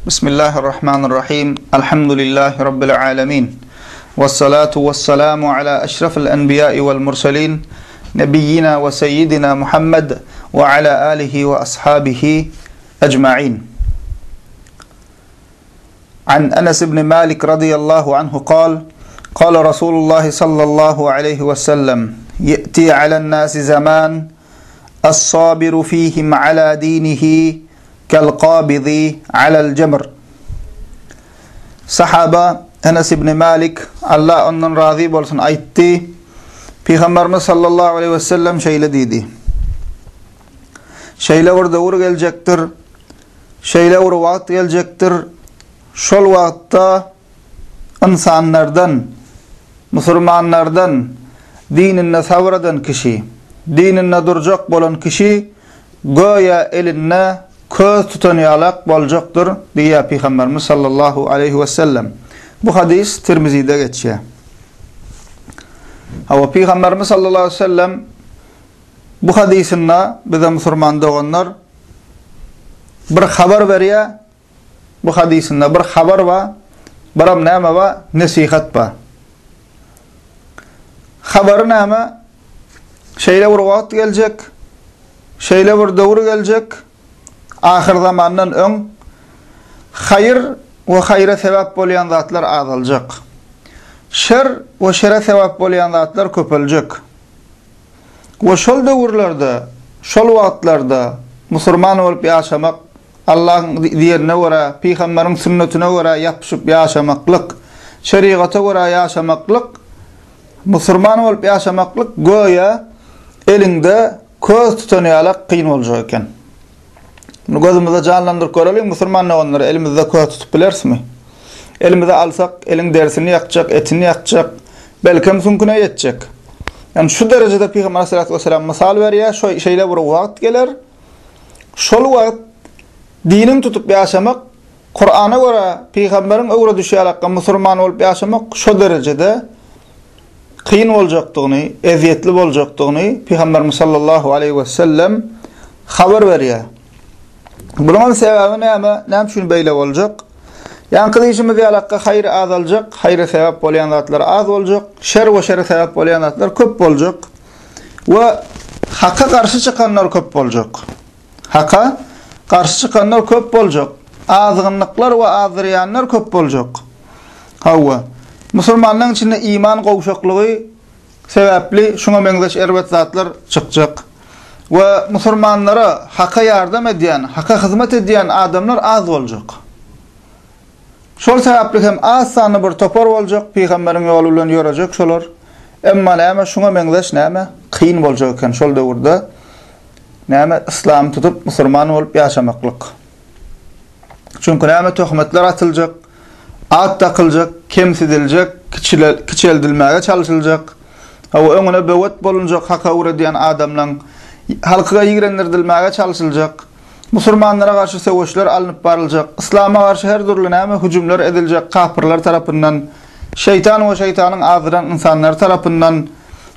Bismillahirrahmanirrahim. Elhamdülillahi Rabbil alemin. Vessalatu vesselamu ala eşrafil enbiya'i vel murselin. Nebiyyina ve seyyidina Muhammed ve ala alihi ve ashabihi ecma'in. An Enes ibn Malik radıyallahu anhu kal, Kal Resulullah sallallahu aleyhi ve sellem, Ye'ti alen nasi zaman, Es-sabiru fihim ala dinihi kel-kabidi alel cemr. Sahaba Enes ibn Malik, Allah ondan razy bolsun, aýtdy, Pygamberimiz sallallahu aleyhi ve sellem şeýle diýdi, Şeýle bir döwür geljekdir, şeýle bir wagt geljekdir, şol wagtda ynsanlardan, musulmanlardan dininde sabyr eden kişi, dininde durjak bolan kişi göýä elinde köz tutan ýalak boljakdyr diýýär Pygamberimiz sallallahu aleýhi wesellem. Bu hadys Tirmizide geçýär. Hawa, Pygamberimiz sallallahu aleýhi wesellem bu hadysynda bize musulman doganlar bir habar berýär, Bu hadysynda bir habar bar, biram näme bar? Nesihat bar. Habary näme? Şeýle bir wagt geljek, şeýle bir döwür geljek, ahyr zamandan öň haýyr we haýra sebäp bolýan zatlar azaljak. Şer we şere sebäp bolýan zatlar köpeljek. We şol döwürlerde, şol wagtlarda musurman bolup ýaşamak Allahyň diýenine görä, pygamberiň sünnetine görä ýapyşyp ýaşamaklyk, şerigata görä ýaşamaklyk, musurman bolup ýaşamaklyk göýä eliňde köz tutan ýalak kyn boljak eken. Muny gözümizde janlandyryp göreliň, musurman doganlar, elimizde köz tutup bilerismi? Elimize alsak, eliň derisini ýakjak, etini ýakjak, belkem süňküne ýetjek. Ýani şu derejede Pygamber aleyhissalatu vesselam mysal berýär, şo şeýle bir wagt geler, Şol wagt diniň tutup ýaşamak, Kurana görä, pygamberiň öwredişi ýalakka musurman bolup ýaşamak şo derejede kyn boljakdygyny, ezýetli boljakdygyny Pygamberimiz sallallahu aleýhi we sellem habar berýär. Bunuň hem sebäbi näme? Näme üçin beýle boljak? Ýaňky diýşimiz ýalakka haýyr azaljak, haýra sebäp bolýan zatlar az boljak, şer we şere sebäp bolýan zatlar köp boljak. We haka garşy çykanlar köp boljak. Haka garşy çykanlar köp boljak. Azgynlyklar we azdyrýanlar köp boljak. Hawa, musulmanlaryň içinde iman gowşaklygy sebäpli şuňa meňzeş erbet zatlar çykjak. We musulmanlara haka ýardam edýän, haka hyzmat edýän adamlar az boljak. Şol sebäpli hem az sanly bir topar boljak, pygamberiň ýoly bilen ýörejek şolar. Emma näme şuňa meňzeş näme kyn boljak eken şol döwürde näme yslamy tutup musurman bolup ýaşamaklyk. Çünki näme töhmetler atyljak, at dakyljak, kemsidiljek, kiçeldilmäge çalşyljak, hawa öňüne böwet bolunjak haka öwredýän adamlaň halkyga ýigrendirdilmäge çalşyljak. Musulmanlara garşy söweşler alnyp baryljak, yslama garşy her dürli näme hüjümler ediljek kapyrlar tarapyndan, şeýtan we şeýtanyň azdyran ynsanlary tarapyndan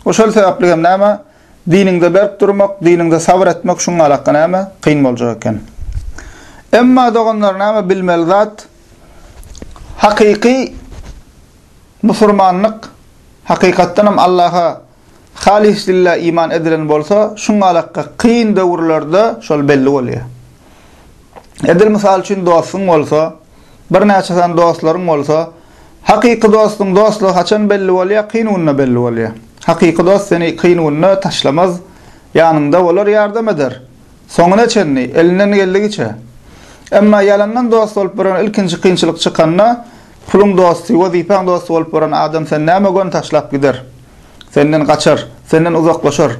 we şol sebäpli hem näme diniňde berk durmak, diniňde sabyr etmek şuň alaka näme kyn boljak eken. Emma doganlar näme bilmeli zat hakyky musurmanlyk hakykatdan hem Allaha Halys lillä iman edilen bolsa, şuňalakka kyn döwürlerde şol belli bolýar. Edil mysal üçin dostuň bolsa, birnäçe sany dostlaryň bolsa, hakyky dostuň dostlugy haçan belli bolýar? Kyn günde belli bolýar. Hakyky dost seni kyn günde taşlamaz, ýanyňda bolar, ýardam eder. Soňuna çenli, elinden geldigiçe. Emma ýalandan dost bolup ýören ilkinji kynçylyk çykanda, puluň dosty, wezipäň dosty bolup ýören adam seni näme göni taşlap gider. Senden gaçar, senden uzaklaşar.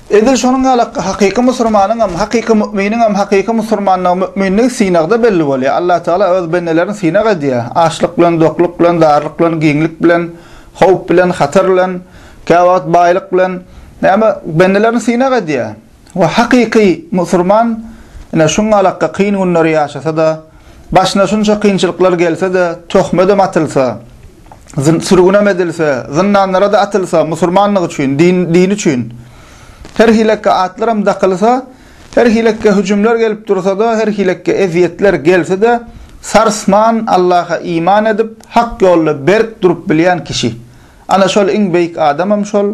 Edil şonuň ýaly hakyky musurmanyň hem, hakyky müminiň hem hakyky musurmanlygy, müminligi synagda belli bolýar. Allah Tagala öz bendelerini synag edýär. Açlyk bilen, dokluk bilen, darlyk bilen, giňlik bilen, howp bilen, hatar bilen, käwagt baýlyk bilen näme bendelerini synag edýär. We hakyky musurman ine şuňalakka kyn günleri ýaşasa-da, başyna şunça kynçylyklar gelse-de, töhmedem atylsa, sürgünem edilse, zyndanlara-da atylsa musurmanlygy üçin, din, dini üçin, her hilekge atlaram dakylsa, her hilekge hüjümler gelip dursa-da, her hilekge ezýetler gelse-de, Sarsman Allaha iman edip, hak ýolda berk durup bilýän kişi. Ana şol iň beýik adamam şol,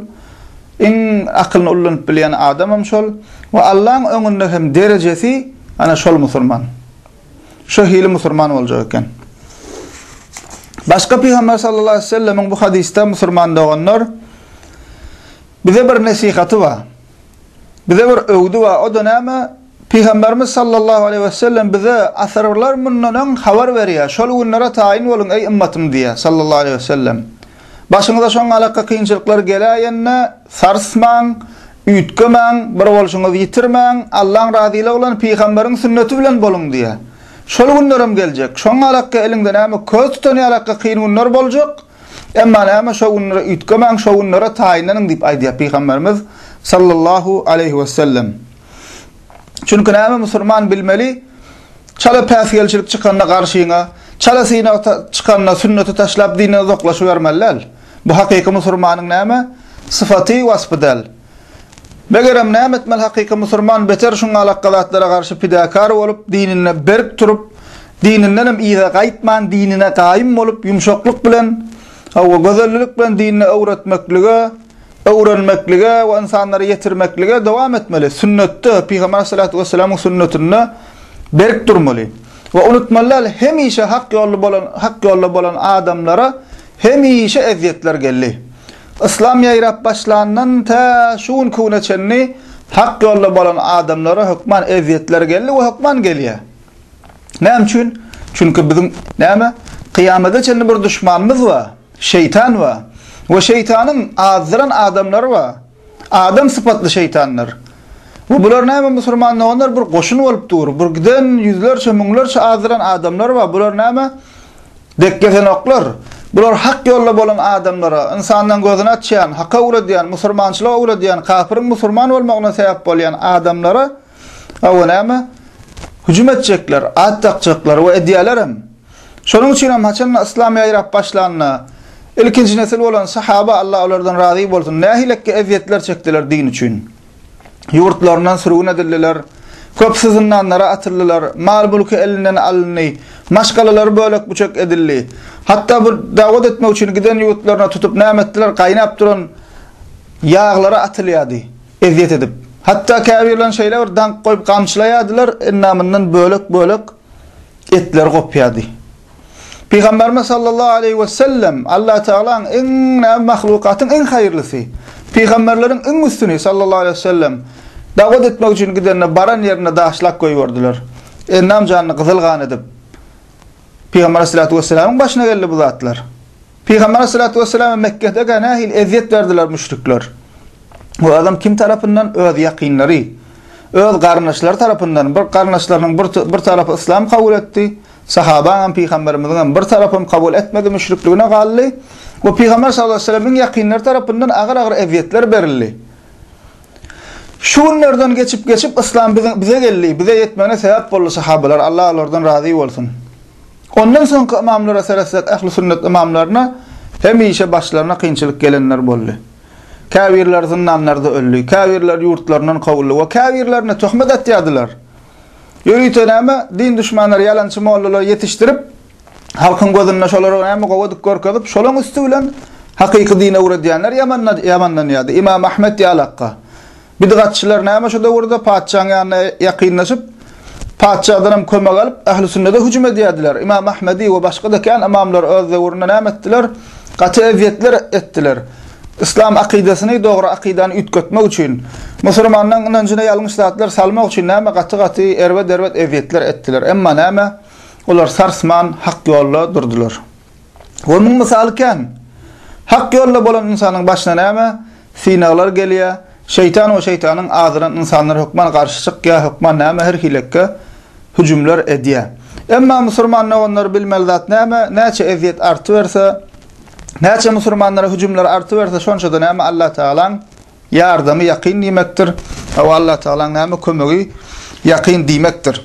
iň akylyny ullanyp bilýän adamam şol we Allaň öňünde hem derejesi ana şol musurman. Şo hili musurman boljak eken. Başga Pygamber sallallahu aleyhi ve sellemiň bu hadysda musurman doganlar bize bir nesihaty bar. Bize bir öwdi bar. O-da näme? Pygamberimiz sallallahu aleýhi we sellem bize asyrlar mundan öň habar berýär. Şol günlere taýyn boluň eý ymmatym diýýär sallallahu aleýhi we sellem. Başyňyza şoň alaka kynçylyklar geläýende sarsmaň, üýtgemäň, bir bolşuňyzy ýitirmäň, Allaň razylygy bilen pygamberiň sünneti bilen boluň diýýär. Şol günlerem geljek. Şoň alaka eliňde näme köz tutan ýalaka kyn günler boljak. Emma näme şo günlere üýtgemäň, şo günlere taýynlanyň diýip aýdýar pygamberimiz sallallahu aleýhi we sellem. Çünki näme musulman bilmeli, çala päsgelçilik çykanda garşyňa, çala synag çykanda sünneti taşlap dinden uzaklaşybermeli däl. Bu hakyky musulmanyň näme? Syfaty, waspy däl. Megerem näme etmeli hakyky musulman beter şuň alakga zatlara garşy pidakar bolup, dininde berk durup, dinindenem yza gaýtman, dinine gaýym bolup, ýumşaklyk bilen, hawa, gözellilik bilen dinini öwretmeklige, öwrenmeklige we ynsanlara ýetirmeklige dowam etmeli. Sünnetde, Pygamber aleyhissalatu vesselamyň sünnetinde berk durmaly. We unutmaly däl, hemişe hak ýolly bolan, hak ýolda bolan adamlara hemişe ezýetler geldi. Yslam ýaýrap başlandan tä şu günki güne çenli hak ýolda bolan adamlara hökman ezýetler geldi we hökman gelýär. Näme üçin? Çünki biziň näme? Kyýamada çenli bir duşmanymyz bar. Şeýtan bar. We şeýtanyň azdyran adamlary bar. Adam sypatly şeýtanlar. We bular näme musurman doganlar bir goşun bolup dur. Bir giden ýüzlerçe, müňlerçe azdyran adamlar bar. Bular näme? Dek gezenoklar. Bular hak ýolda bolan adamlara, ynsandan gözüni açýan, haka öwredýän, musurmançylyga öwredýän, kafiriň musurman bolmagyna sebäp bolýan adamlara hawa näme? Hüjüm etjekler, at dakjaklar we edýärlerem. Şonuň üçin hem haçanda yslam ýaýrap başlanda, ilkinji nesil bolan sahaba, Allah olardan razy bolsun, nähilekki ezýetler çekdiler din üçin. Ýurtlaryndan sürgün edildiler, köpüsi zyndanlara atyldylar, mal-mülki elinden alyndy, maşgalalary bölek-büçek edildi. Hatda bu dawat etmek üçin giden ýurtlaryna tutup näme etdiler, gaýnap duran ýaglara atylýardy, ezýet edip. Hatda käbirlerini şeýle bir daňk goýup gamçylaýardylar, endamyndan bölek-bölek etleri gopýardy. Pygamberimiz sallallahu aleýhi we sellem Allah Tagalaň iň näme mahlukatyň iň haýyrlysy, pygamberleriň iň üstüni sallallahu aleýhi we sellem dawat etmek üçin gidende baran ýerinde daşlap goýberdiler. Endam janyny gyzyl gan edip. Pygamber aleyhissalatu vesselamyň başyna geldi bu zatlar. Pygamber aleyhissalatu vesselama Mekkedekä nähili ezýet berdiler müşrikler. Bu adam kim tarapyndan? Öz ýakynlary, öz garyndaşlary tarapyndan. Bir garyndaşlarynyň bir, bir tarapy yslam kabul etdi. Sahabaňam, pygamberimiziňem bir tarapam kabul etmedi, müşrikligine galdy. We pygamber sallallahu aleyhi ve sellemiň ýakynlary tarapyndan agyr-agyr ezýetler berildi. Şu günlerden geçip-geçip yslam biziň bize geldi, bize ýetmegine sebäp boldy sahabalar, Allah olardan razy bolsun. Ondan soňky ymamlara seretsek, ähli sünnet ymamlaryna hemişe başlaryna kynçylyk gelenler boldy. Käbirleri zyndanlarda öldi, käbirleri ýurtlaryndan kowuldy we käbirlerine töhmet atýardylar. Ýörite näme, din duşmanlary ýalançy mollalary ýetişdirip, halkyň gözünde şolara näme gowy edip görkezip, şolaň üsti bilen hakyky dini öwredýänler ýamanlanýardy. Imam Ahmet ýalakka. Bidgatçylar näme şo döwürde patyşaň ýanyna ýakynlaşyp, patyşadanam kömek alyp, ähli sünnede hüjüm edýärdiler. Imam Ahmedi we başga-da kän ymamlar öz döwründe näme etdiler? Gaty ezýetler etdiler. Yslam akydasyny, dogry akydany üýtgetmek üçin, musulmanlaryň ynanjyna ýalňyş zatlar salmak üçin näme gaty-gaty erbet-erbet ezýetler etdiler. Emma näme? Olar sarsman hak ýolda durdular. We muň mysaly kän. Hak ýolda bolan ynsanyň başyna näme? Synaglar gelýär. Şeýtan we şeýtanyň azdyran ynsanlary hökman garşy çykýar, hökman näme her hilekge hüjümler edýär. Emma musurman doganlar bilmeli zat näme? Näçe ezýet artyberse, näçe musurmanlara hüjümler artyberse, şonça-da näme Allah Tagalaň Ýardamy ýakyn diýmekdir. Hawa Allah Tagalaň näme kömegi ýakyn diýmekdir.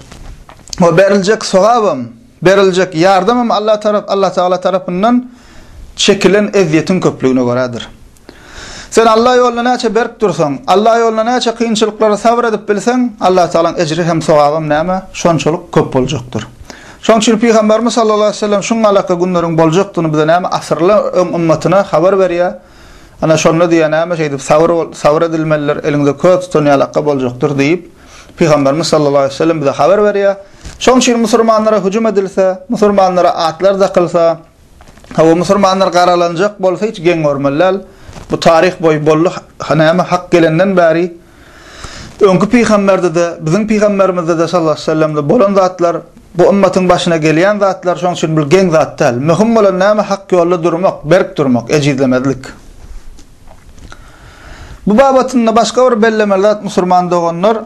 We beriljek sogabam, beriljek ýardamam Allah tarap Allah Tagala tarapyndan çekilen ezýetiň köplügine görädir. Sen Allah ýolunda näçe berk dursaň, Allah ýolunda näçe kynçylyklara sabyr edip bilseň, Allah Tagalaň ejri hem sogabam näme? Şonçalyk köp boljakdyr. Şonuň üçin Pygamberimiz sallallahu aleýhi we sellem şuň alaka günleriň boljakdygyny bize näme asyrlar öň ymmatyna habar berýär. Ana şonda diýýär näme şeýdip sabyr bol, sabyr edilmelidir, eliňde köz tutan ýalakga boljakdyr diýip, Pygamberimiz sallallahu aleýhi we sellem bize habar berýär. Şonuň üçin musurmanlara hüjüm edilse, musurmanlara atlar dakylsa, hawa musurmanlar garalanjak bolsa hiç geň görmeli däl. Bu taryh boýy boldy, näme hak gelenden bäri Öňki pygamberde-de, biziň pygamberimizde-de sallallahu aleýhi we sellemde bolan zatlar, bu ymmatyň başyna gelýän zatlar, şonuň üçin bul geň zat däl. Möhüm bolan näme? Hak ýolda durmak, berk durmak, ejizlemezlik. Bu babatynda başga bir bellemeli zat musurman doganlar,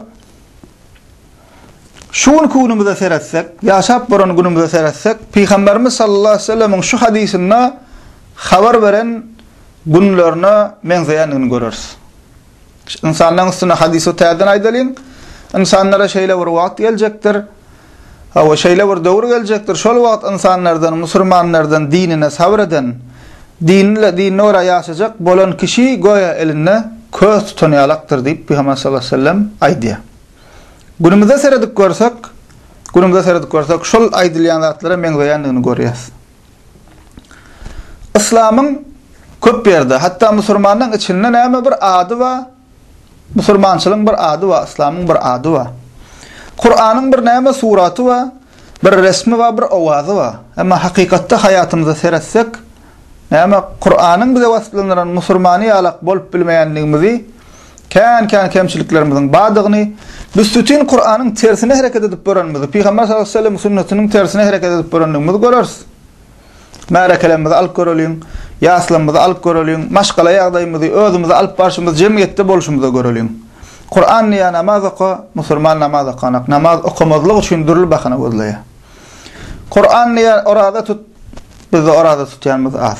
şu günki günümize seretsek, ýaşap bolan günümize seretsek, Pygamberimiz sallallahu aleýhi we sellemiň şu hadysynda habar beren günlerine meňzeýändigini göreris. Ynsanlaryň üstüne hadysy täzeden aýdalyň. Ynsanlara şeýle bir wagt geljekdir. Hawa, şeýle bir döwür geljekdir. Şol wagt ynsanlardan, musulmanlardan dinine sabyr eden, dinine, dinine görä ýaşajak bolan kişi göýä elinde köz tutan ýalakdyr diýip Pygamber sallallahu aleyhi ve sellem aýdýar. Günümize seredip görsek, günümize seredip görsek, şol aýdylýan zatlara meňzeýändigini görýäs. Yslamyň köp ýerde, hatda musurmanlaryň içinde näme bir ady bar? Musurmançylygyň bir ady bar, yslamyň bir ady bar. Kuranyň bir näme suraty bar, bir resmi bar, bir owazy bar. Emma hakykatda haýatymyza seretsek, näme Kuranyň bize wasplandyran musurmany ýalak bolup bilmeýändigimizi, kän-kän kemçiliklerimiziň bardygyny, büs-bütin Kuranyň tersine hereket edip görenimizi, Pygamber sallallahu aleyhi ve sellem sünnetiniň tersine hereket edip görendigimizi göreris. Märekelerimizi alyp göreliň, ýaslarymyzy alyp göreliň, maşgala ýagdaýymyzy, özümizi alyp barşymyzy, jemgyýetde bolşumyza göreliň. Kuran diýýär namaz oka, musulman namaz okanak, namaz okamazlyk üçin dürli bahana gözleýär. Kuran diýýär oraza tut, bizde oraza tutýanymyz az.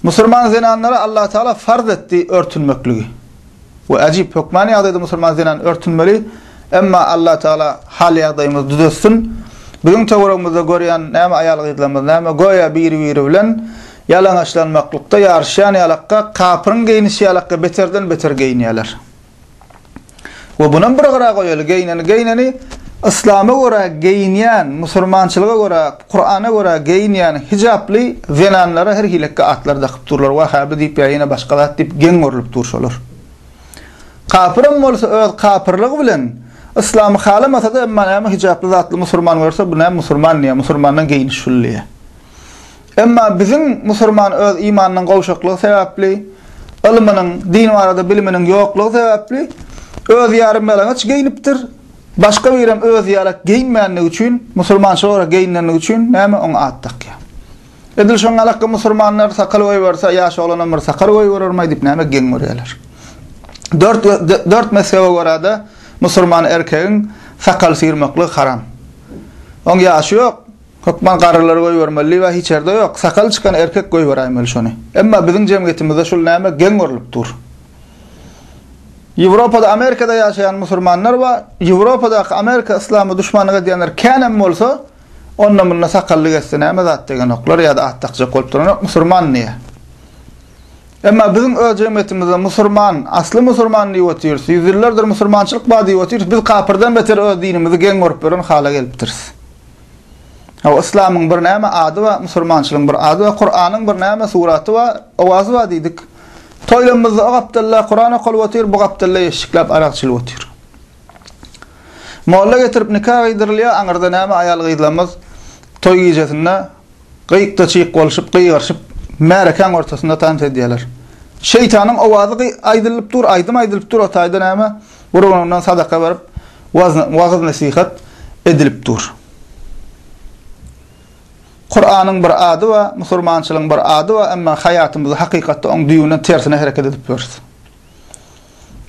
Musulman zenanlara Allah Teala farz etdi örtünmekligi. We äjip hökmany ýagdaýda musulman zenan örtünmeli. Emma Allah Teala hal ýagdaýymyzy düzetsin. Biziň töweregimizde görýän näme aýal gyzlarymyz näme göýä biri-biri bilen ýalaňaçlanmaklykda ýaryşýan ýalakka kapyryň geýnişi ýalakka beterden beter geýinýärler. We bunam bir gyra goýaly, geýneni geýneni yslama görä geýinýän, musurmançylyga görä, Kurana görä geýinýän hijaply zenanlara her hilekki atlar dakyp durlar, wahaby diýip ýa ýene başga zat diýip geň görlüp dur şolar. Kapyram bolsa öz kapyrlygy bilen yslamy halamasa-da emma näme hijaply zatly musurman görse bu näme musurman diýýär, musurmandan geýniş şul diýýär. Emma biziň musurman öz imanynyň gowşaklygy sebäpli, ylmynyň, din barada biliminiň ýoklugy sebäpli özi ýarym ýalaňaç geýnipdir. Başga birem özi ýalak geýinmänligi üçin, musulmançylyk olarak geýinenligi üçin näme oňa at dakýar. Edil şoň ýalakka musurmanlar sakal goýberse, ýaş oglanam bir sakal goýberermaý diýip näme geň görýärler. Dört, dört mezhebe görä-de musurman erkegiň sakal syrmaklygy haram. Oň ýaşy ýok. Hökman garrylary goýbermeli diýibä hiç ýerde ýok. Sakaly çykan erkek goýberäýmeli şony. Emma biziň jemgyýetimizde şul näme geň görlüp dur. Ýewropada Amerikada ýaşaýan musurmanlar bar. Ýewropadaky Amerika yslama duşmanlyk edýänler känem bolsa, onda munda sakally gezse näme zat degenoklar ýa-da at dakjak bolup duranok musurman diýýär. Emma biziň öz jemgyýetimizde musurman, asly musurman diýip otyrys, ýüzýyllardyr musurmançylyk bar diýip otyrys, biz kapyrdan beter öz dinimizi geň görüp ýören hala gelipdiris. Hawa, yslamyň bir näme ady bar, musulmançylygyň bir ady bar, Kuranyň bir näme suraty bar, owazy bar diýdik. Toýlamyzda o gapdalda Kuran okalyp otyr, bu gapdalda ýeşikläp arak içilip otyr. Molla getirip nika gyýdyrylýar, aňyrda näme aýal-gyzlarymyz toý gijesinde gyýk-da-çyk bolşup, gygyryşyp, märekäň ortasynda tans edýärler. Şeýtanyň owazy aýdylyp dur, aýdym aýdylyp dur, o taýda näme bir ondan sadaka berip, wagyz-nesihat edilip dur. Kuranyň bir ady bar, musulmançylygyň bir ady bar, emma haýatymyzda hakykatda oň düýbünden tersine hereket edip ýörüs.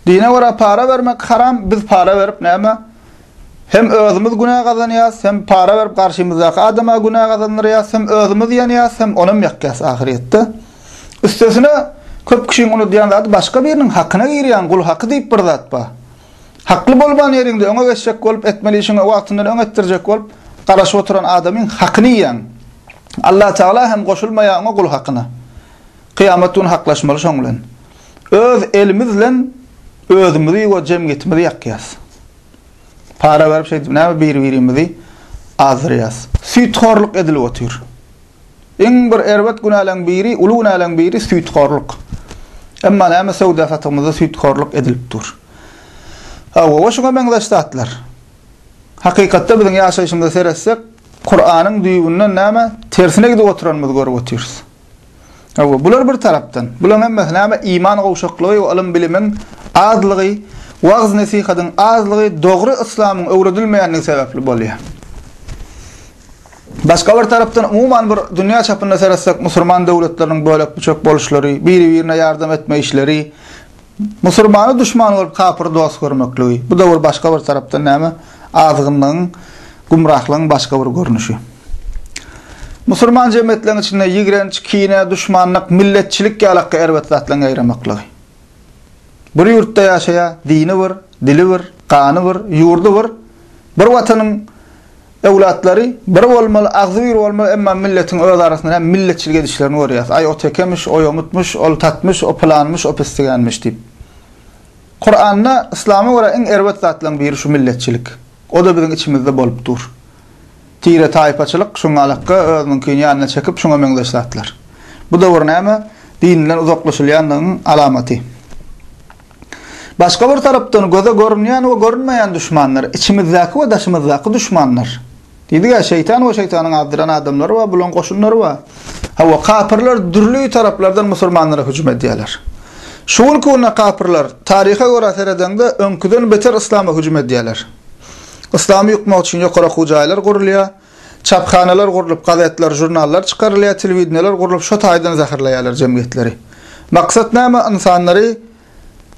Dine görä para bermek haram, biz para berip näme? Hem özümiz günä gazanýas, hem para berip garşymyzdaky adama günä gazandyrýas, hem özümiz ýanýas, hem onam ýakýas ahyrýetde. Üstesine köp kişiň unudýan zady başga biriniň hakyna girýän gul haky diýip bir zat bar. Hakly bolman ýeriňde öňe geçjek bolup, etmeli işiňi wagtyndan öň etdirjek bolup, garaşyp oturan adamyň hakyny iýýäň. Allah Tagala hem goşulmaýar oňa gul hakyna. Kyýamat güni haklaşmaly şoň bilen. Öz elimiz bilen özümizi we jemgyýetimizi ýakýas. Para berip şeýdip näme bir-birimizi. Azdyrýas. Süýthorluk edilip otyr. Iň bir erbet günäleň biri, uly günäleň biri süýthorluk. Emma näme söwda-satygymyzda süýthorluk edilip dur. Hawa, we şuňa meňzeş zatlar. Hakykatda biziň ýaşaýşymyza seretsek, Kuranyň düýbünden näme tersine gidip oturanymyzy görüp otyrys. Hawa, bular bir tarapdan. Bularyň hemmesi näme? Iman gowşaklygy we ylym-bilimiň azlygy, wagyz-nesihatyň azlygy, dogry yslamyň öwredilmeýänligi sebäpli bolýar. Başga bir tarapdan umuman bir dünýä çapynda seretsek musurman döwletleriniň bölek-büçek boluşlary, biri-birine ýardam etmeýişleri, Musurmany duşman görüp kapyry dost görmekligi, bu-da bir başga bir tarapdan näme? Azgynlygyň, gümrahlygyň başga bir görnüşi. Musurman jemgyýetleriň içinde ýigrenç, kine, duşmanlyk, milletçilik ýalakky erbet zatlaryň ýaýramaklygy. Bir ýurtda ýaşaýar, dini bir, dili bir, gany bir, ýurdy bir, bir watanyň Öwlatlary bir bolmaly, agzybir bolmaly, emma milletiň öz arasynda hem milletçilik edişlerini görýäs. Aý o tekemiş, o ýomutmyş, ol tatmyş, o pylanmyş, o pisdigänmiş diýip. Kuranda yslama görä iň erbet zatlaryň biri şu milletçilik. O-da biziň içimizde bolup dur. Tire taýpaçylyk, şuňalakga özüniňkini ýanyna çekip şuňa meňzeş zatlar. Bu-da bir näme? Dininden uzaklaşylýanlygyň alamaty. Başga bir tarapdan göze görünýän we görünmeýän duşmanlar, içimizdäki we daşymyzdaky duşmanlar. Diýdik-ä, şeýtan we şeýtanyň azdyran adamlary bar, bularyň goşunlary bar. Hawa, kapyrlar dürli taraplardan musulmanlara hüjüm edýärler. Şu günki günde kapyrlar, taryha görä seredeňde, öňküden beter yslama hüjüm edýärler. Yslamy ýykmak üçin ýokary okuw jaýlar gurulýar, çaphanalar gurlup, gazetler, žurnallar çykarylýar, telewideniýeler gurlup, şo taýdan zäherleýärler jemgyýetleri. Maksat näme? Ynsanlary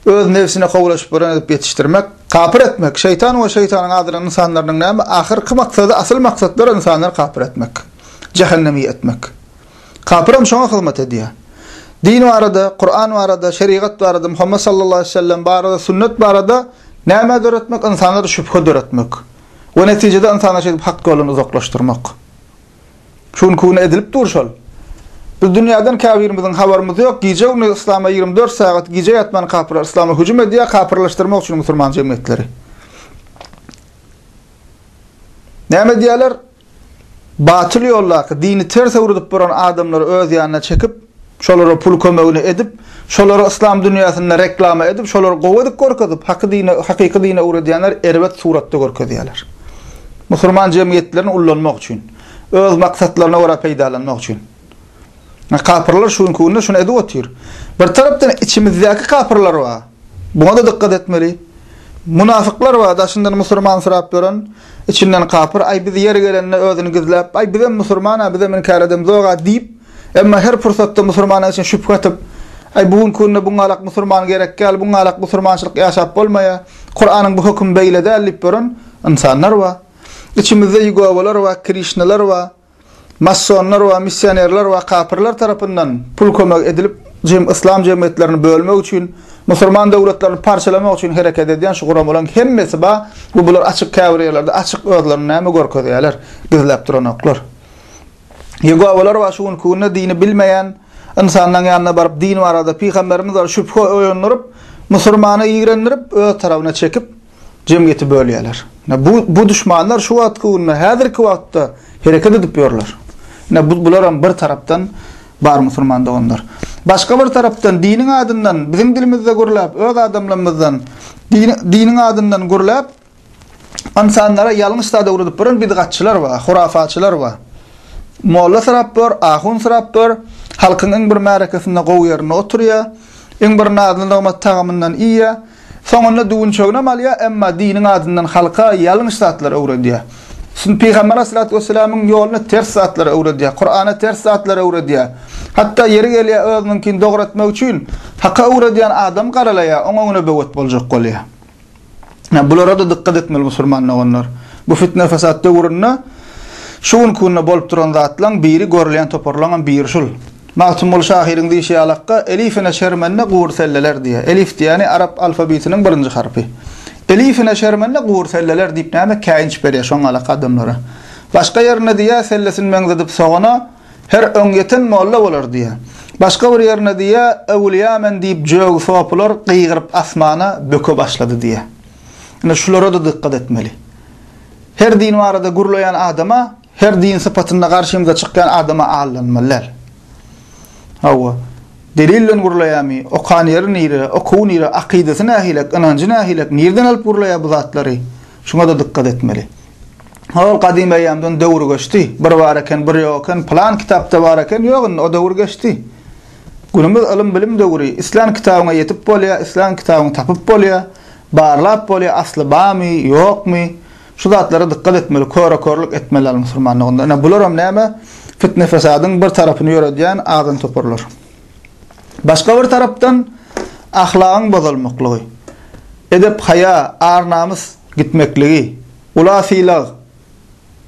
Öz nebsine kowalaşyp gören edip ýetişdirmek, kapyr etmek, şeýtan we şeýtanyň adyran ynsanlarynyň näme ahyrky maksady, asyl maksatlary ynsanlary kapyr etmek. Jähennemi etmek. Kapyram şoňa hyzmat edýär. Din barada, Kuran barada, şerigat barada, Muhammet sallallahu aleyhi ve sellem barada, sünnet barada näme döretmek, ynsanlarda şübhe döretmek. We netijede ynsanlary şeýdip hak ýoldan uzaklaşdyrmak. Şu günki güne edilip dur şol. Biz dünýäden käbirimiziň habarymyz ýok, gije-gündiz yslama 24 sagat gije ýatman kapyrlar yslama hüjüm edýär, kapyrlaşdyrmak üçin musulman jemgyýetleri. Näme edýärler? Batyl ýoldaky dini ters öwredip duran adamlary öz ýanyna çekip, şolara pul kömegini edip, şolary yslam dünýäsinde reklama edip, şolary gowy edip görkezip, haky dine, hakyky dine öwredýänler erbet suratda görkezýärler. Musulman jemgyýetlerini ullanmak üçin, öz maksatlaryna görä peýdalanmak üçin. Kapyrlar şu günki günde şuny edip otyr. Bir tarapdan içimizdäki kapyrlar bar. Buňa-da dykgat etmeli. Munafyklar bar, daşyndan musurman syrap ýören, içinden kapyr. Aý biz ýeri gelende özüni gizläp, aý bizem musurman-a, bizem inkär edemzog-a diýip, emma her pursatda musurmanyň içine şübhe atyp, aý bu günki günde buňalak musurman gerek däl, buňalak musurmançylyk ýaşap bolmaýar, Kuranyň bu hökümi beýle däl diýip ýören ynsanlar bar. Içimizde ýegowalar bar, krişnalar bar, masonlar bar, missionerler bar, kapyrlar tarapyndan pul kömegi edilip, jem yslam jemgyýetlerini bölmek üçin, musulman döwletlerini parçalamak üçin hereket edýän şu guramalaryň hemmesi bar we bular açyk käbir ýerlerde açyk özlerini näme görkezýärler, gizläp duranoklar. Ýegowalar bar şu günki günde dini bilmeýän ynsanlaryň ýanyna baryp din barada pygamberimiz bar şübhe oýandyryp, musurmany ýigrendirip öz tarabyna çekip jemgyýeti bölýärler. Bu bu duşmanlar şu wagtky günde häzirki wagtda hereket edip ýörler. Ine bu bularam bir tarapdan bar musurman doganlar. Başga bir tarapdan diniň adyndan biziň dilimizde gürläp öz adamlarymyzdan diniň adyndan gürläp Ynsanlara ýalňyş zat öwredip duran bidgatçylar bar, hurafaçylar bar. Molla syrap dur, ahun syrap dur, halkyň iň bir märekesinde gowy ýerinde oturýar, iň bir nazly-nygmat tagamyndan iýýär, soňunda düwünçeginem alýar, emma diniň adyndan halka ýalňyş zatlary öwredýär. Pygamber aleyhissalatu vesselamyň ýoluna ters zatlary öwredýär, Kurana ters zatlary öwredýär. Hatda ýeri gelýär özüniňkini dogry etmek üçin haka öwredýän adam garalaýar, oň öňüne böwet boljak bolýar. Ýa bulara-da dykgat etmeli musulman doganlar. Bu fitne-fesat döwründe şu günki günde bolup duran zatlaň biri görülýän toparlaňam biri şul. Magtymguly şahyryň diýşi ýalakka Elifine şermende gur selleler diýýär. Elif diýýäni arap alfabitiniň birinji harpy. Elifine şermende gur selleler diýip näme käýinç berýär şoň ýalak adamlara. Başga ýerinde diýýär sellesini meňzedip sogana, Her öňýeten molla bolar diýýär. Başga bir ýerinde diýýär, Öwülýa men diýip jögi sopylar gygyryp asmana böke başlady diýýär. Ine şulara-da dykgat etmeli. Her din barada gürleýän adama, her din sypatynda garşymyza çykýan adama aldanmaly däl. Hawa. Delil bilen gürleýärmi? Okan ýeri nire? Okuwy nire? Akydasy nähilek? Ynanjy nähilek? Nirden alyp gürleýär bu zatlary? Şuňa-da dykgat etmeli. Ol gadym eýýamdan döwür geçdi. Bir bar eken, bir ýok eken, pylan kitapda bar eken, ýok indi o döwür geçdi. Günümiz ylym-bilim döwri. Islän kitabyňa ýetip bolýar, islän kitabyňy tapyp bolýar, barlap bolýar, asly barmy, ýokmy? Şu zatlara dykgat etmeli, köre-körlük etmeli däl musulmanlygynda. Ine bularam näme? Fitne-fesadyň bir tarapyny ýöredýän azgyn toparlar. Başga bir tarapdan ahlagyň bozulmaklygy, edep-haýa, ar-namys gitmekligi, ula sylag,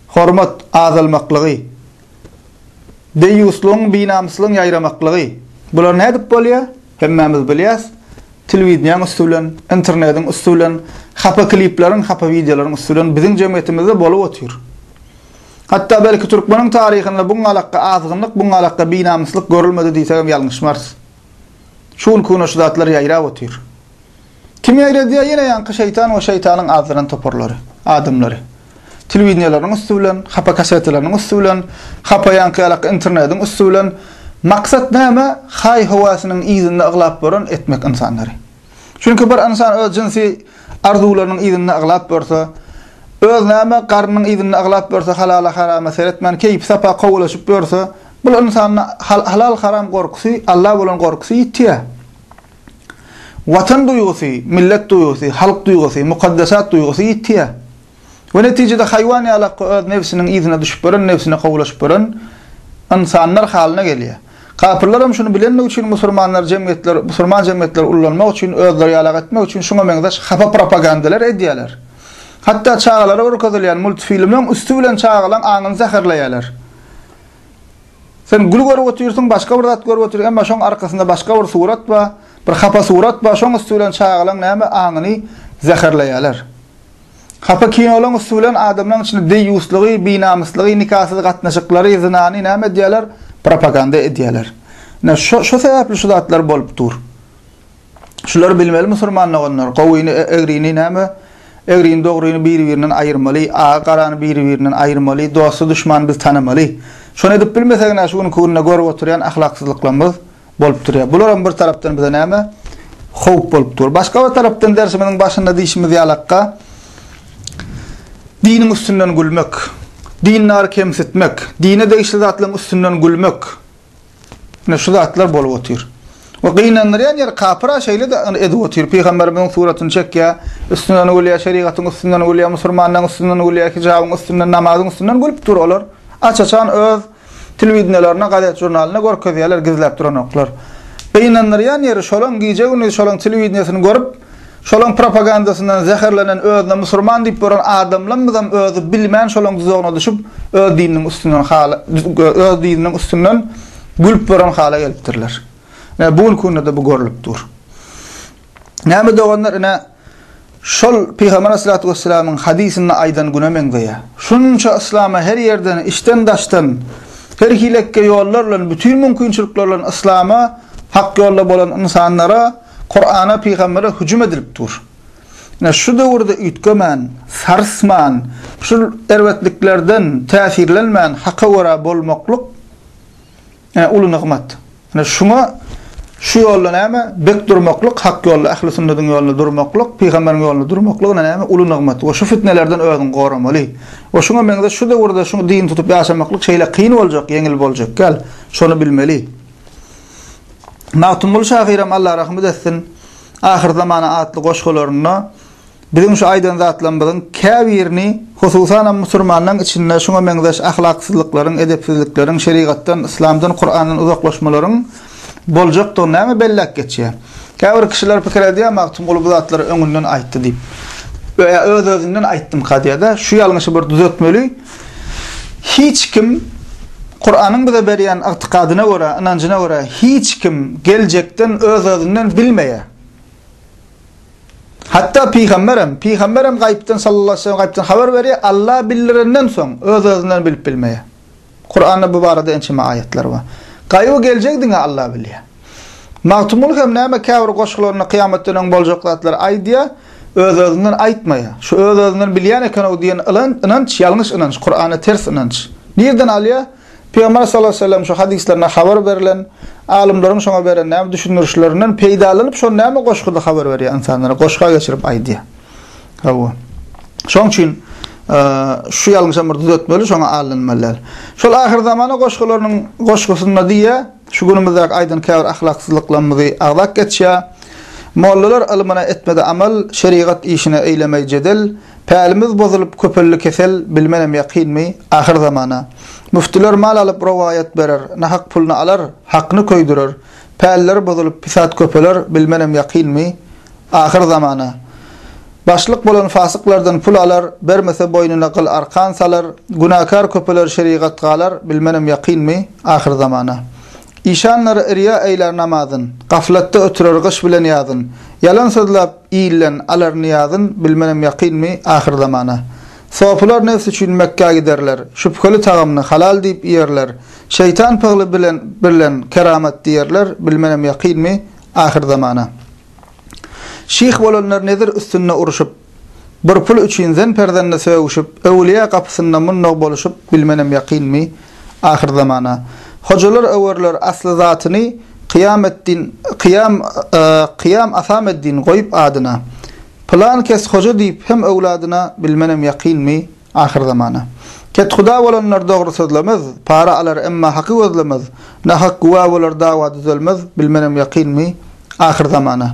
hormat azalmaklygy, deýýuslygyň, binamyslygyň ýaýramaklygy. Bular nädip bolýar? Hemmämiz bilýäs. Telewideniýäň üsti bilen, internediň üsti bilen, hapa klipleriň, hapa wideolaryň üsti bilen biziň jemgyýetimizde bolup otyr. Hatda belki türkmeniň taryhynda buňňalakga azgynlyk, buňňalakga binamyslyk görülmedi diýsegem ýalňyşmarys. Şu günki güne şu zatlar ýaýrap otyr. Kim ýaýradýar? Ýene ýaňky şeýtan we şeýtanyň azdyran toparlary, adamlary. Telewideniýalaryň üsti bilen, hapa kasetalarynyň üsti bilen, hapa ýaňky ýalak internediň üsti bilen. Maksat näme? Haý-höwesiniň yzynda yglap boran etmek ynsanlary. Çünki bir ynsan öz jynsy arzuwlarynyň yzynda yglap görse, öz näme garnynyň yzynda yglap görse, halala-harama seretmän, keýpi-sapa kowalaşyp ýörse, bul ynsanda halal-haram gorkusy, Alla bolan gorkusy ýitýär. Watan duýgusy, millet duýgusy, halk duýgusy, mukaddesat duýgusy ýitýär. We netijede haýwan ýalakgy öz nebsiniň yzyna düşüp ýören, nebsine kowlaşyp ýören ynsanlar halyna gelýär. Kapyrlar hem şuny bilenligi üçin musurmanlar jemgyýetler, musurman jemgyýetleri ullanmak üçin, özleri ýalak etmek üçin şuňa meňzeş hapa propagandalar edýärler. Hatda çagalara görkezilýän multfilmleň üsti bilen çagalaň aňyny zäherleýärler. Sen gül görüp otyrsyň, başga bir zat görüp otyrsyň, emma şoň arkasynda başga bir surat bar, bir hapa surat bar, şoň üsti bilen çagalaň näme aňyny zäherleýärler. Hapa kinolaň üsti bilen adamlaň içinde deýýuslygy, binamyslygy, nikasyz gatnaşyklary, zynany näme edýärler? Propaganda edýärler. Ine şo şo sebäpli şu zatlar bolup dur. Şulary bilmeli musurman doganlar. Gowyny, egrini näme? Egrini, dogryny biri-birinden aýyrmaly, agy, garany biri-birinden aýyrmaly, dosty, duşmany biz tanamaly. Şony edip bilmesek ine şu günki günde görüp oturýan ahlaksyzlyklarymyz bolup durýar. Bularam bir tarapdan bize näme? Howp bolup dur. Başga bir tarapdan dersimiziň başynda diýşimiz ýalakka diniň üstünden gülmek, dindary kemsitmek, dine degişli zatlaryň üstünden gülmek, Ine şu zatlar bolup otyr. We gynandyrýan ýeri kapyr-a şeýle-de edip otyr. Pygamberimiziň suratyny çekýär, üstünden gülýär, şerigatyň üstünden gülýär, musulmanlaryň üstünden gülýär, hijabyň üstünden, namazyň üstünden gülüp dur olar. Aç-açan öz telewideniýalarynda, gazet-žurnalynda görkezýärler, gizläp duranoklar. Gynandyrýan ýeri şolaň gije-gündiz şolaň telewideniýesini görüp, Şolaň propagandasyndan zäherlenen özüne musurman diýip gören adamlamyzam özi bilmän şolaň duzagyna düşüp öz dininiň üstünden hala öz dininiň üstünden gülüp gören hala gelipdirler. Ine bu günki günde-de bu görlüp dur. Näme doganlar ine şol Pygamber aleyhissalatu vesselamyň hadysynda aýdan güne meňzeýär. Şunça yslama her ýerden, içden daşdan, her hilekke ýollar bilen, bütin mümkinçilikler bilen yslama hak ýolda bolan ynsanlara Kurana, pygambere hüjüm edilip dur. Ine şu döwürde üýtgemän, sarsman, şu erbetliklerden täsirlenmän haka görä bolmaklyk ine uly nygmat. Ine şuňa şu ýolda näme bek durmaklyk, hak ýolda, ähli sünnediň ýolunda durmaklyk, pygamberiň ýolunda durmaklyk ine näme uly nygmat we şu fitnelerden özüňi goramaly. We şuňa meňzeş şu döwürde şu din tutup ýaşamaklyk şeýle kyn boljak, ýeňil boljak däl. Şony bilmeli. Magtymguly şahyram Allah rahmet etsin, Ahyrzamana atly goşgularynda biziň şu aýdan zatlarymyzyň käbirini, hususanam musurmanlaryň içinde şuňa meňzeş ahlaksyzlyklaryň, edepsizlikleriň, şerigatdan, yslamdan, Kurandan uzaklaşmalaryň boljakdygyny näme belläp geçýär. Käbir kişiler pikir edýär, Magtymguly bu zatlary öňünden aýtdy diýip. Ýa öz-özünden aýtdymka diýýär-de, şu ýalňyşy bir düzetmeli. Hiç kim Kuranyň bize berýän ygtykadyna görä, ynanjyna görä hiç kim geljekden öz-özünden bilmeýär. Hatda pygamber hem, pygamber hem gaýypdan sallallahu aleyhi ve sellem gaýypdan habar berýär, Allah bildirenden soň öz-özünden bilip bilmeýär. Kuranda bu barada ençeme aýatlar bar. Gaýyby geljegi diňe Allah bilýär. Magtymguly hem näme käbir goşgularynda kyýamatdan öň boljak zatlary aýdýar. Öz-özünden aýtmaýar. Şu öz-özünden bilýän eken-ow diýen ynanç ýalňyş ynanç, Kurana ters ynanç. Nirden alýar? Pygamber sallallahu aleýhi we sellem şu hadyslarynda habar berlen, alymlaryň şoňa beren näme düşündirişlerinden peýdalanyp şony näme goşguda habar berýär ynsanlara, goşga geçirip aýdýar. Hawa. Şoň üçin şu ýalňyşam bir düzetmeli, şoňa aldanmaly däl. Şol ahyrzamana goşgularynyň goşgusynda diýýär, şu günümizdäki aýdan käbir ahlaksyzlyklarymyzy agzap geçýär. Mollalar ylmyna etmedi amal, şerigat işine eýlemeý jedel, Pälimiz bozulyp köpeldi kesel, bilmenem ýakynmy, ahyrzamana. Müftüler mal alyp rowaýat berer, nahak puluny alar, hakny köýdürer. Päller bozulyp pisat köpeler, bilmenem ýakynmy, ahyrzamana. Başlyk bolan fasyklardan pul alar, bermese boýnuna gyl arkan salar, günäkär köpeler şerigat galar, bilmenem ýakynmy, ahyrzamana. Işanlary yrýa eýlär namazyn, Gaflatda ötürer gyş bilen ýazyn. Ýalan sözläp, ilden alar nyýazyn, Bilmenem ýakynmy ahyrzamana. Sopular nebs üçin Mekgä giderler, Şübheli tagamny halal diýip iýerler. Şeýtan pygly bilen birlen keramat diýerler, Bilmenem ýakynmy ahyrzamana. Şyh bolanlar nezir üstünde urşup, Bir pul üçin zen perzende sögüşip, Öwlüýä gapysynda mundag boluşyp, Bilmenem ýakynmy ahyrzamana. Hojalar öwerler asly zatyny, Kyýameddin, kyýam, kyýam Asameddin goýup adyna. Pylan kes hoja diýip hem öwladyna, Bilmenem ýakynmy Ahyrzamana. Kethuda bolanlar dogry sözlemez, para alar emma haky gözlemez, nahak güwä bolar dawa düzelmez, bilmenem ýakynmy ahyrzamana.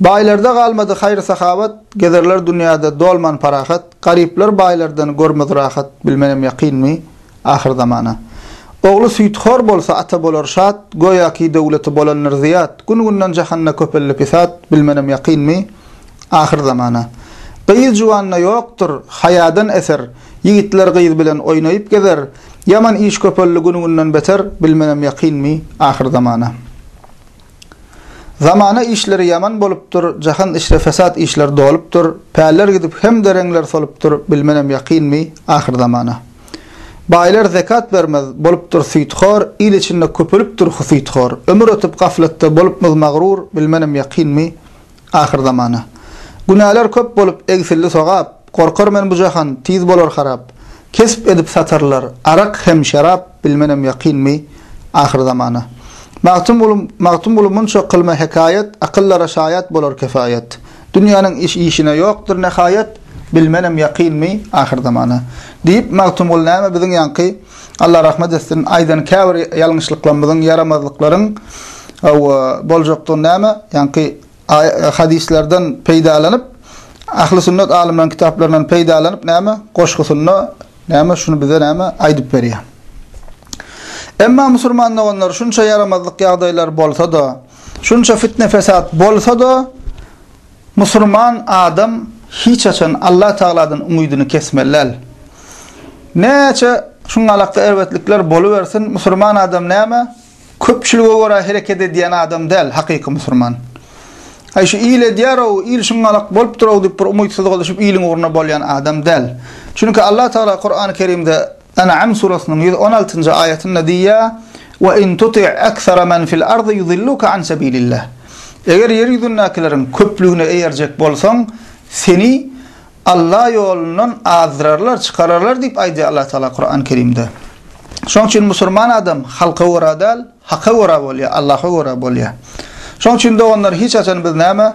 Baýlarda galmady haýyr-sahawat, gezerler dünýäde dolman parahat, garyplar baýlardan görmez rahat, bilmenem ýakynmy ahyrzamana. Ogly süýthor bolsa ata bolar şat, göýäki döwleti bolandyr zyýat, gün-günden jahanda köpeldi pisat, bilmenem ýakynmy Ahyrzamana. Gyz juwanda ýokdur, haýadan eser, Ýigitler gyz bilen oýnaýyp gezer, Ýaman iş köpeldi gün-günden beter, Bilmenem ýakynmy ahyrzamana. Zamana işleri ýaman bolupdyr, Jahan içre fesat işler dolupdyr, Päller gidip hem-de reňler solupdyr, Bilmenem ýakynmy ahyrzamana. Baýlar zekat bermez, bolupdyr süýthor, Il içinde köpelipdir husythor, Ömür ötüp gaflatda bolupmyz magrur, Bilmenem ýakynmy Ahyrzamana. Günäler köp bolup egsildi sogap, Gorkar men bu jahan tiz bolar harap. Kesp edip satarlar arak hem şerap, Bilmenem ýakynmy ahyrzamana. Magtymguly Magtymguly munça kylma hekaýat, Akyllara şaýat bolar kefaýat. Dünýäniň iş işine ýokdur nehaýat, Bilmenem ýakynmy ahyrzamana. Diýip Magtymguly näme biziň ýaňky Allah rahmet etsin, aýdan käbir ýalňyşlyklarymyzyň, ýaramazlyklaryň boljakdygyny näme, ýaňky hadyslardan peýdalanyp, ahli sünnet alymlaryň kitaplaryndan peýdalanyp näme, goşgusynda näme, şuny bize näme aýdyp berýär. Emma musulman doganlar şunça ýaramazlyk ýagdaýlar bolsa-da, şunça fitne-fesat bolsa-da, Musurman adam hiç haçan Allah Tagaladan umydyny kesmeli däl. Näçe şuňalakda erbetlikler bolubersin, musurman adam näme? Köpçülige görä hereket edýän adam däl, hakyky musurman. Aý şu il edýär-ow, il şuňalak bolupdyr-ow diýip bir umytsyzlyga düşüp iliň ugruna bolýan adam däl. Çünki Allah Tagala Kurany Kerimde En'am surasynyň 116-njy aýatynda diýýär, Wa in tuti' aksara men fil ardy yudilluka an sabilillah. Eger ýer ýüzündäkileriň köplügine eýerjek bolsaň, seni Alla ýolundan azdyrarlar, çykararlar diýip aýdýar Allah Tagala Kurany Kerimde. Şonuň üçin musulman adam halka görä däl, Haka görä bolýar, Allaha görä bolýar. Şonuň üçin doganlar hiç haçan biz näme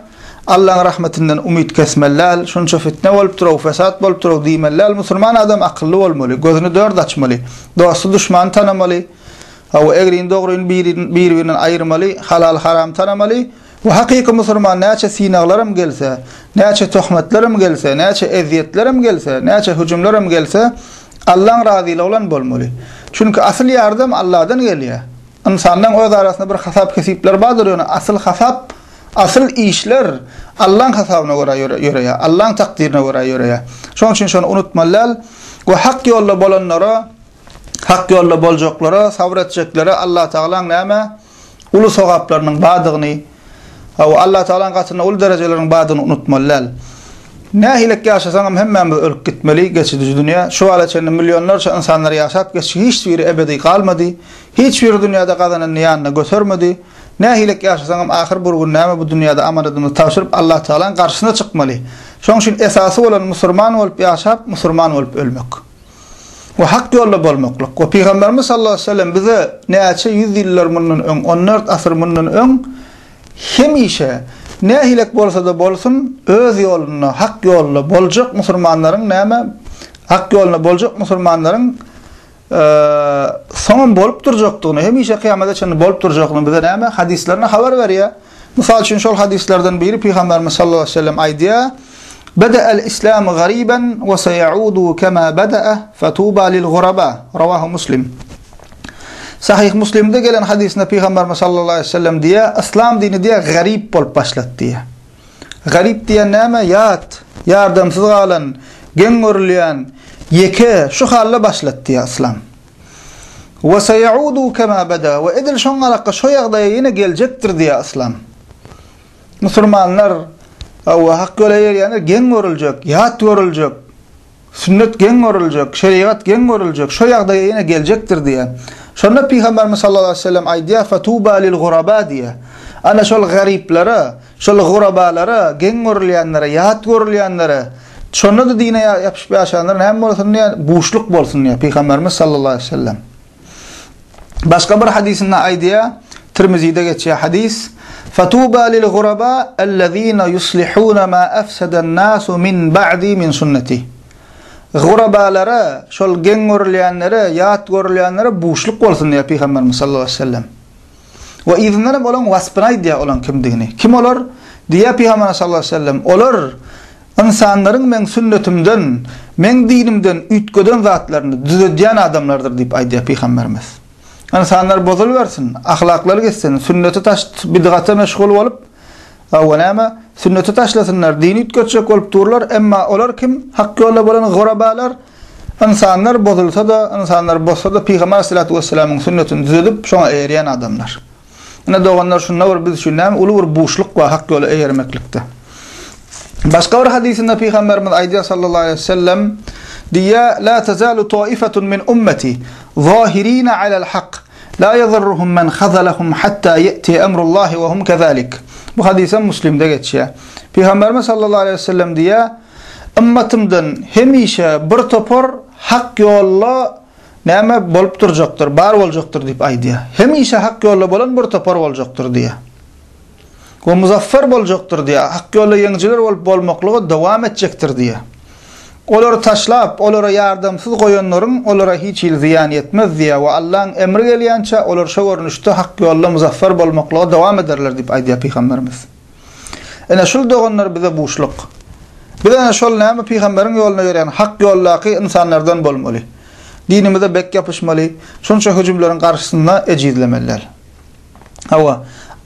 Allaň rahmetinden umyt kesmeli däl, şunça fitne bolupdyr-ow, fesat bolupdyr-ow diýmeli däl. Musulman adam akylly bolmaly, gözüni dört açmaly, dosty duşmany tanamaly, hawa egrini dogryny biri-birinden aýyrmaly, halaly haramy tanamaly we hakyky musulman näçe synaglaram gelse, näçe töhmetlerem gelse, näçe ezýetlerem gelse, näçe hüjümlerem gelse, Allaň razylygy bilen bolmaly. Çünki asyl ýardam Alladan gelýär. Ynsanlaň öz arasynda bir hasap-hesipler bardyr, ýöne asyl hasap, asyl işler Allaň hasabyna görä ýöreýär, Allaň takdyryna görä ýöreýär. Şonuň üçin şony unutmaly däl we hak ýolda bolanlara, hak ýolda boljaklara, sabyr etjeklere Allatagalaň näme uly sogaplarynyň bardygyny, hawa, Allatagalaň gatynda uly derejeleriň bardygyny unutmaly däl. Nähilek ýaşasaňam hemmämiz ölüp gitmeli, geçidiji dünýä. Şu wagta çenli millionlarça ynsanlar ýaşap geçdi, hiç biri ebedi galmady. Hiç biri dünýäde gazananyny ýanyna götermedi. Nähilek ýaşasaňam ahyr bir gün näme bu dünýäde amanadymyzy tabşyryp Allatagalaň garşysyna çykmaly. Şoň üçin esasy bolan musurman bolup ýaşap, musurman bolup ölmek. We hak ýolda bolmaklyk. We Pygamberimiz sallallahu aleýhi we sellem bize näçe ýüz ýyllar mundan öň, 14 asyr mundan öň hemişe nähilek bolsa-da bolsun, öz ýolunda, hak ýolda boljak musurmanlaryň näme, hak ýolunda boljak musurmanlaryň soňam bolup durjakdygyny, hemişe kyýamata çenli bolup durjakdygyny bize näme hadyslarynda habar berýär. Mysal üçin şol hadyslardan biri Pygamberimiz sallallahu aleyhi ve sellem aýdýar: "Beda'al islamu gariban we seyaudu kema bada'a fatuba lil guraba." Rawahu Muslim. Sahih Muslimde gelen hadysynda Pygamberimiz sallallahu aleyhi ve sellem diýýär: "Islam dini diýýär garip bolup başlady diýýär. Garyp diýen näme? Ýat, ýardamsyz galan, geň görülýän, ýeke, şu halda başlady diýýär yslam. We seýaudu kema beda we edil şoň alaka şo ýagdaýa ýene geljekdir diýýär yslam. Musulmanlar, hawa, hak ýola eýerýänler geň görüljek, ýat görüljek. Sünnet geň görüljek, şerigat geň görüljek, şo ýagdaýa ýene geljekdir diýýär. Şonda Pygamberimiz sallallahu aleýhi we sellem aýdýar, Fetuba lil guraba diýýär. Ana şol garyplara, şol gurabalara, geň görülýänlere, ýat görülýänlere, şonda-da dine ýapyşyp ýaşaýanlara näme bolsun diýýär? Buşluk bolsun diýýär Pygamberimiz sallallahu aleýhi we sellem. Başga bir hadysynda aýdýar, Tirmizide geçýär hadys, Fatuba lil guraba allazina yuslihuna ma afsadan nasu min ba'di min sunnati. Gurabalara, şol geň görülýänlere, ýat görülýänlere buşluk bolsun diýýär Pygamberimiz sallallahu aleyhi ve sellem. We yzyndan hem olaň waspyny aýdýar olaň kimdigini. Kim olar? Diýýär Pygamberimiz sallallahu aleyhi ve sellem. Olar Ynsanlaryň meň sünnetimden, meň dinimden üýtgeden zatlaryny düzedýän adamlardyr diýip aýdýar Pygamberimiz. Ynsanlar bozulybersin, ahlaklary gitsin, sünneti taş bidgata meşgul bolup, hawa näme, sünneti taşlasynlar, dini üýtgetjek bolup durlar, emma olar kim? Hak ýolda bolan gurabalar, ynsanlar bozulsa-da, ynsanlar bozsa-da Pygamber aleyhissalatu vesselamyň sünnetini düzedip, şoňa eýerýän adamlar. Ine doganlar şunda bir biz üçin näme uly bir buşluk bar hak ýola eýermeklikde. Başga bir hadysynda Pygamberimiz aýdýar sallallahu aleyhi ve sellem diýýär la tazalu taifatun min ummati zahirin alal hak la yadurruhum men khazalahum hatta yati emrullahi ve hum kezalik. Bu hadys hem Muslimde geçýär. Pygamberimiz sallallahu aleyhi ve sellem diýýär ümmetimden hemişe bir topar hak ýolda näme bolup durjakdyr, bar boljakdyr diýip aýdýar. Hemişe hak ýolda bolan bir topar boljakdyr diýýär. We muzaffer boljakdyr diýýär. Hak ýolda ýeňijiler bolup bolmaklyga dowam etjekdir diýýär. Olary taşlap, olara ýardamsyz goýanlaryň olara hiç hili zyýan ýetmez diýýär we Allaň emri gelýänçä olar şo görnüşde hak ýolda muzaffer bolmaklyga dowam ederler diýip aýdýar Pygamberimiz. Ine şul doganlar bize buşluk. Biz ene şol näme pygamberiň ýoluna ýörän hak ýoldaky ynsanlardan bolmaly. Dinimize bek ýapyşmaly, şunça hüjümleriň garşysynda ejizlemeli däl. Hawa,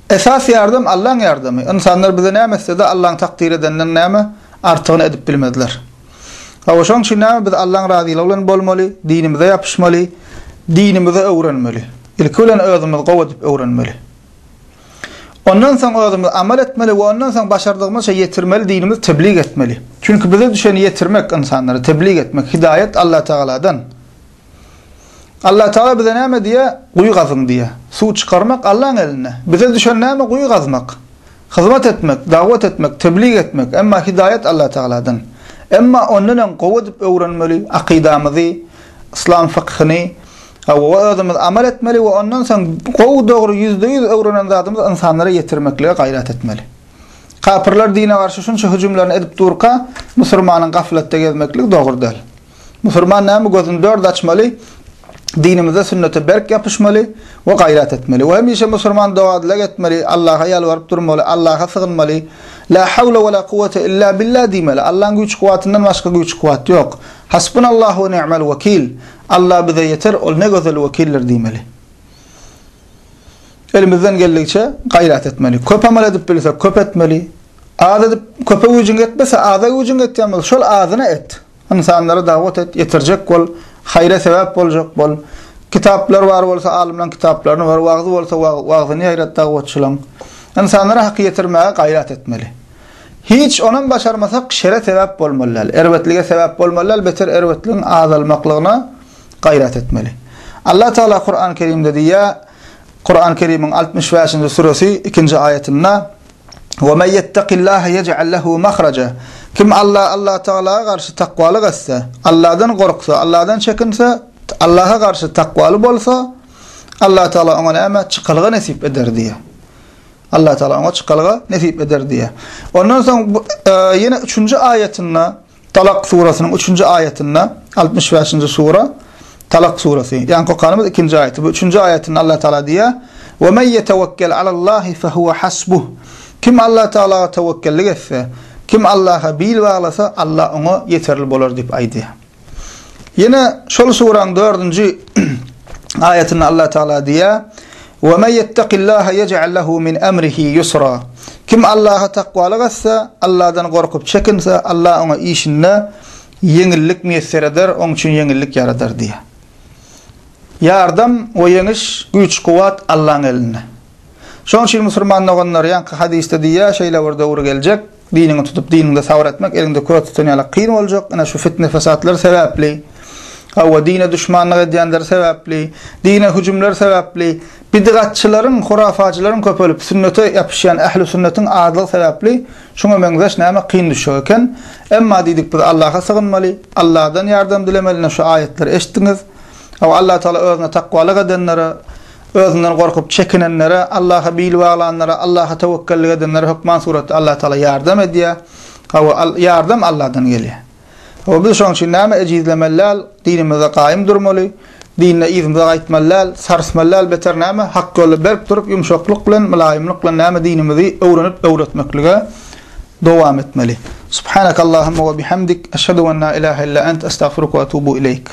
esas ýardam Allaň ýardamy. Ynsanlar bize näme etse-de Allaň takdyr edenden näme artygyny edip bilmezler. Hawa, şoň üçin näme biz Allaň razylygy bilen bolmaly, dinimize ýapyşmaly, dinimizi öwrenmeli. Ilki bilen özümiz gowy edip öwrenmeli. Ondan soň özümiz amal etmeli we ondan soň başardygymyzça ýetirmeli dinimizi teblig etmeli. Çünki bize düşeni ýetirmek ynsanlara, teblig etmek, hidaýat Allah Tagaladan. Allah Tagala bize näme diýýär? Guýy gazyň diýýär. Suw çykarmak Allaň elinde. Bize düşen näme? Guýy gazmak. Hyzmat etmek, dawat etmek, teblig etmek. Emma hidaýat Allah Tagaladan. Emma ondan öň gowy edip öwrenmeli akydamyzy, yslam fykhyny, Hawa, özümiz amal etmeli we ondan soň gowy dogry 100% öwrenen zadymyzy ynsanlara ýetirmeklige gaýrat etmeli. Kapyrlar dine garşy şunça hüjümlerini edip durka, musulmanyň gaflatda gezmekligi dogry däl. Musulman näme gözüni dört açmaly, dinimize sünnete berk ýapyşmaly we gaýrat etmeli. We hemişe musulman doga-dileg etmeli, Allaha ýalbaryp durmaly, Allaha sygynmaly. La hawla we la kuwwete illa billah diýmeli. Allaň güýç-kuwwatyndan başga güýç-kuwwat ýok. Hasbunallahu we ni'mel wekil. Allah bize ýeter, ol ne gözel wekildir diýmeli. Elimizden geldigiçe gaýrat etmeli. Köp amal edip bilsek köp etmeli. Az edip köpe güýjüň ýetmese aza güýjüň ýetýän bolsa şol azyna et. Ynsanlara dawat et, ýetirjek bol, haýra sebäp boljak bol. Kitaplar bar bolsa alymlaryň kitaplaryny ber, wagzy bolsa wagzyny ýaýrat dawatçylaryň. Ynsanlara haky ýetirmäge gaýrat etmeli. Hiç onam başarmasak şere sebäp bolmaly däl. Erbetlige sebäp bolmaly däl, beter erbetligiň azalmaklygyna gaýrat etmeli. Allah Teala Kur'an-ı Kerimde diýýär, Kur'an-ı Kerimiň 65-nji süresi 2-nji aýatynda: "Ve men yetteqillaha yec'al lehu mahraja." Kim Alla Allah Tagalaga garşy takwalyk etse, Alladan gorksa, Alladan çekinse, Allaha garşy takwaly bolsa, Allah Tagala oňa näme? Çykalga nesip eder diýýär. Allah Tagala oňa çykalga nesip eder diýýär. Ondan soň ýene üçünji aýatynda Talak surasynyň üçünji aýatynda, 65-nji sura, Talak surasy. Ýaňky okanymyz ikinji aýaty. Bu üçünji aýatynda Allah Taala diýýär: "Ve men yetewekkel alallahi fehuve hasbuh." Kim Allah Taalaga tewekkellik etse, kim Allaha bil baglasa, Allah oňa ýeterli bolar diýip aýdýar. Ýene şol suraň dördünji aýatynda Allah Taala diýýär: "Ve men yettekillaha yec'al lehu min emrihi yusra." Kim Allaha takwalyk etse, Allahdan gorkup çekinse, Allah oňa işinde ýeňillik miýesser eder, oň üçin ýeňillik ýaradar diýýär. Ýardam we ýeňiş, güýç-kuwwat Allaň elinde. Şonuň üçin musulman doganlar ýaňky hadysda diýýär, şeýle bir döwür geljek, diniňi tutup, diniňde sabyr etmek eliňde köz tutan ýaly kyn boljak, ine şu fitne-fesatlar sebäpli, hawa, dine duşmanlyk edýänler sebäpli, dine hüjümler sebäpli, bidgatçylaryň, hurafacylaryň köpelip, sünnete ýapyşýan ähli-sünnetiň azlygy sebäpli şuňa meňzeş näme kyn düşjek eken. Emma diýdik biz Allaha sygynmaly, Allahdan ýardam dilemeli, ine şu aýatlary eşitdiňiz. Hawa, Allah Tagala özüne takwalyk edenlere, Özünden gorkup çekinenlere, Allaha bil baglanlara, Allaha töwekgellik edenlere hökman suratda Allah Tagala ýardam edýär. Hawa, ýardam Allahdan gelýär. Hawa, biz şonuň üçin näme ejizlemeli däl, dinimizde gaýym durmaly, dinde yzymyza gaýtmaly däl, sarsmaly däl, beter näme, hak ýolda berk durup, ýumşaklyk bilen, mylaýymlyk bilen näme dinimizi öwrenip, öwretmeklige dowam etmeli. Subhanakallahumma we bihamdik, eşhedü en la ilahe illa ent, estagfiruke we etubu ileýk.